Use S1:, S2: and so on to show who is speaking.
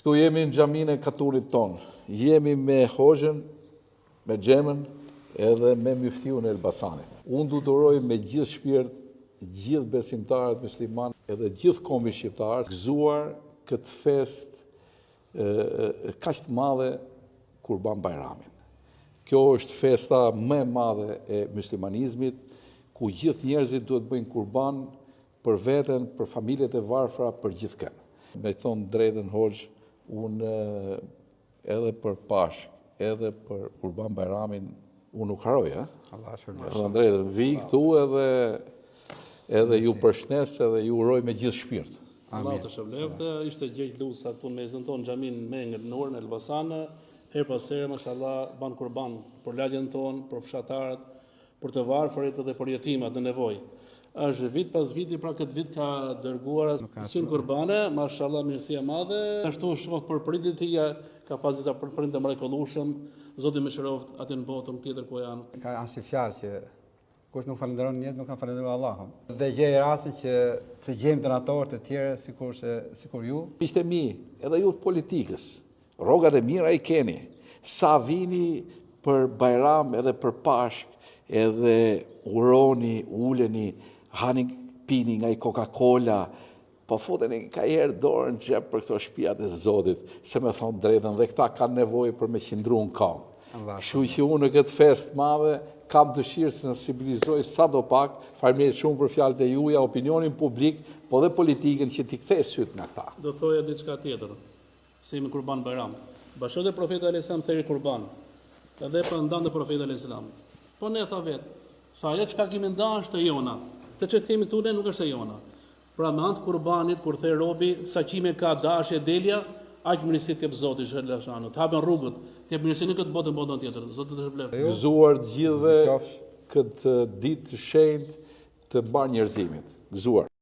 S1: Këtu jemi në xhaminë e katunit tonë. Jemi me hoxhën, me Xhemën edhe me myftiun e Elbasanit. Unë du të uroj me gjithë shpirt gjithë besimtarët musliman edhe gjithë kombin shqiptar gëzuar këtë festë kaq të madhe Kurban Bajramin. Kjo është festa më e madhe e muslimanizmit, ku gjithë njerëzit duhet bëjnë kurban Për veten, për familjet e varfra, për gjithkënd. Me thonë drejtën hoxhë, unë edhe për Pashkë, edhe për Kurban Bajramin, unë nuk harroj, a?
S2: Allah shpërbleftë.
S1: Me thonë drejtën, vij këtu edhe edhe ju përshnes edhe ju uroj me gjithë shpirt.
S3: Allah të shpërbleftë, ishte Gjergj Luca këtu në mesin tonë, xhaminë Mengël Nur në Elbasan, herë pas here, mashallah, ban kurban për lagjen tonë, për fshatarët, për të varfërit dhe për jetimat në nevojë. Është vit pas viti, pra këtë vit ka dërguar 100 kurbane, mashallah mirësi e madhe. Ashtu shoh për prindërit e tij, ka pas disa për prindër të mrekullueshëm. Zoti mëshiroftë aty në botën tjetër ku janë.
S2: Ka asnjë fjalë që kush nuk falënderon njerëz, nuk ka falënderuar Allahun. Dhe gjej rastin që të gjejmë donatorë të tjerë sikurse sikur ju.
S1: Miqtë e mi, edhe ju të politikës, Rrogat e mira i keni. Sa vini për Bajram edhe për Pashkë, edhe uroni, uleni, hani pini nga i Coca-Cola, po futeni ka herë dorën në xhep për këto shpijat e Zotit, se me thonë drejtën dhe këta kanë nevojë për me qëndru në kamë. Kështu që unë në këtë festë madhe, kam dëshirë të sensibilizoj sado pak, faleminderit shumë për fjalët e juja, opinionin publik, po dhe politikën që t'i kthej sytë nga këta.
S3: Do thoja diçka tjetër. Se jemi Kurban Bajram. Bashkëshortja e Profetit alejhi selam theri kurban. Edhe pra ndante Profeti alejhi selam. Po ne tha vet, tha ajo çka kemi nda është e jona. Këtë që kemi këtu ne nuk është e jona. Pra me anë të kurbanit kur ther robi sa qime ka dashi e delja, aq mirësi të jep Zoti xhel shanu. Të hapen rrugët, të jep mirësi në këtë botë në botën tjetër. Zoti të shpërbleftë.
S1: Gëzuar të gjithëve këtë ditë të shenjtë të mbarë njerëzimit. Gëzuar.